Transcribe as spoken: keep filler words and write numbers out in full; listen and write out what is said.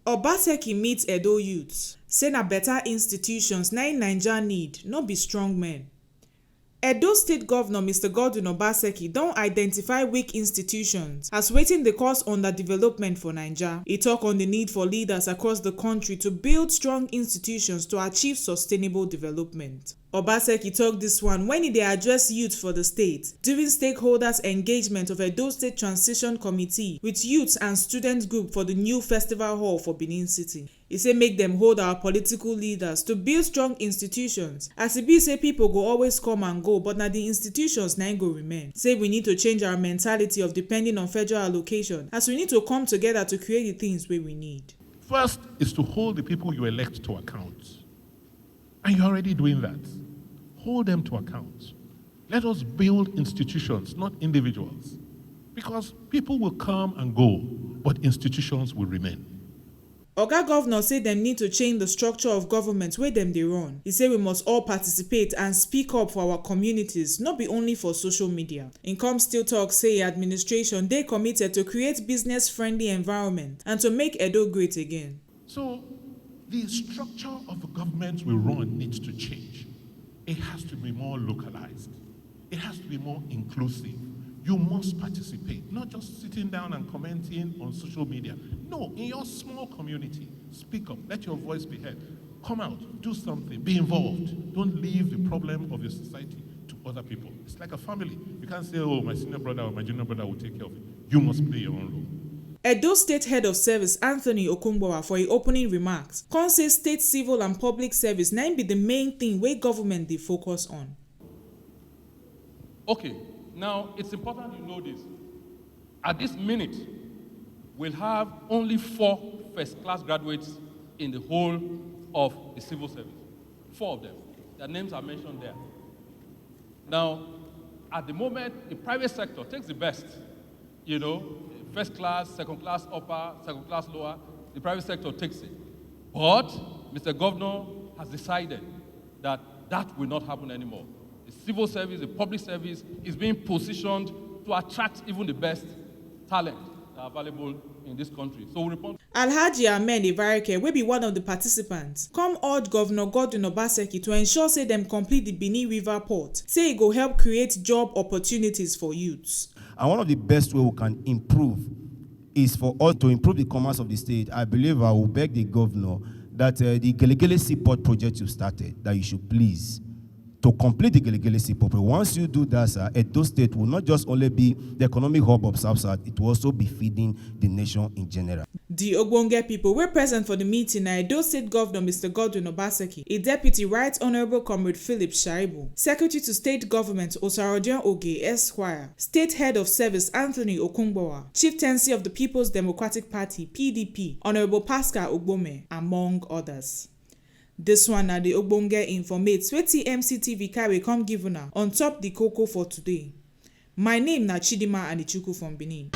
Obaseki meet Edo youths, say na better institutions na im Naija need, no be strong men. Edo State Governor Mister Godwin Obaseki don identify weak institutions as wetin dey cause underdevelopment for Naija. E talk on the need for leaders across the country to build strong institutions to achieve sustainable development. Obaseki talk this one when e dey address youth for the state during stakeholders engagement of Edo State Transition Committee with youths and student group for the new festival hall for Benin City. E say make dem hold our political leaders to build strong institutions, as e be say people go always come and go, but na the institutions na im go remain. Say we need to change our mentality of depending on federal allocation, as we need to come together to create the things wey we need. First is to hold the people you elect to account. And you're already doing that. Hold them to account. Let us build institutions, not individuals. Because people will come and go, but institutions will remain. Oga Governor say dem need to change the structure of government wey dem dey run. E say we must all participate and speak up for our communities, no be only for social media. Im come still talk say administration dey committed to create business-friendly environment and to make Edo great again. So the structure of the government we run needs to change. It has to be more localized. It has to be more inclusive. You must participate, not just sitting down and commenting on social media. No, in your small community, speak up, let your voice be heard. Come out, do something, be involved. Don't leave the problem of your society to other people. It's like a family. You can't say, "Oh, my senior brother or my junior brother will take care of it." You must play your own role. Edo State Head of Service Anthony Okungbowa for im opening remarks come say state civil and public service na im be the main thing wey government dey focus on. Okay, now it's important you know this. At this minute, we'll have only four first class graduates in the whole of the civil service. Four of them. Their names are mentioned there. Now, at the moment, the private sector takes the best. You know, first class, second class upper, second class lower, the private sector takes it. But Mister Governor has decided that that will not happen anymore. The civil service, the public service is being positioned to attract even the best talent that are available in this country. So we report. Alhaji Ahmed Evarike, wey be one of the participants, come urge Governor Godwin Obaseki to ensure say dem complete the Benin River port, say e go help create job opportunities for youths. And one of the best way we can improve is for us to improve the commerce of the state. I believe I will beg the governor that uh, the Gelegele Seaport project you started, that you should please to complete the Gelegele Seaport. Once you do that, sir, Edo State will not just only be the economic hub of South South, it will also be feeding the nation in general. The ogbonge people were present for the meeting na Edo State Governor Mister Godwin Obaseki, a Deputy Right Honorable Comrade Philip Shaibu, Secretary to State Government Osarodion Oge Esquire, State Head of Service Anthony Okungbowa, Chieftaincy of the People's Democratic Party P D P Honorable Pascal Ogbome, among others. This one na the ogbonge informates wey T M C T V carry come give una on top the koko for today. My name na Chidima Anichukwu from Benin.